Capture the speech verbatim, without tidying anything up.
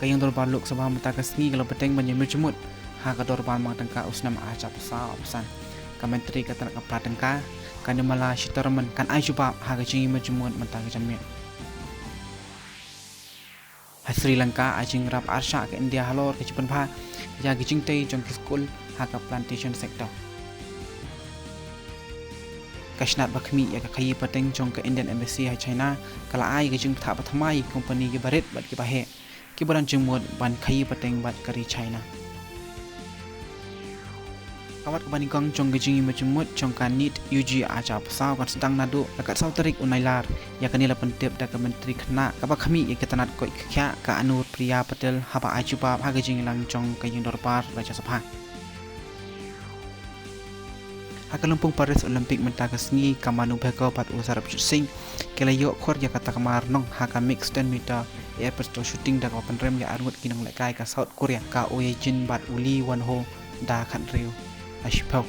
Ka ïing dorbar Lok Sabha mynta ka sngi ka la bteng ban ïamir jingmut ha ka dorbar mang tyngka u snem arhajar arphew saw arphew san. Ka Myntri ka tnat ka pla tyngka, ka Nirmala Sitharaman, kan ai jubab ha ka jingïamir jingmut mynta ka janmiet. Ha Sri Lanka, ai jingïarap arshah ka India halor ka jingpynbha ïa ka jingtei jong ki skul ha ka plantation sector. Ka shnat ba khmih ïa ka khaïi pateng jong ka Indian Embassy ha China ka la ai ka jingbthah bathymmai ïa ki kompani kiba rit bad kiba heh kiba don jingmut ban khaïi pateng bad ka ri China. Ka wat kaba nyngkong jong ka jingïamir jingmut jong ka NEET U G arhajar arphew saw kan sdang naduh ka khatsaw tarik u Nailar. Ïa kane la pyntip da ka Myntri Khynnah kaba khmih ïa ka tnat koit ka khiah, ka Anupriya Patel, haba ai jubab ha ka jingïalang jong ka ïing dorbar Rajya Sabha. Ha ka lympung Paris Olympic mynta ka sngi, ka Manu Bhaker bad u Sarabjit Singh ki la ïoh khur ïa ka takma rnong ha ka mixed ten meter air pistol shooting da kaba pynrem ïa arngut ki nonglehkai ka South Korea, ka Oh Ye Jin bad u Lee Won Ho da khathynriew la shiphew.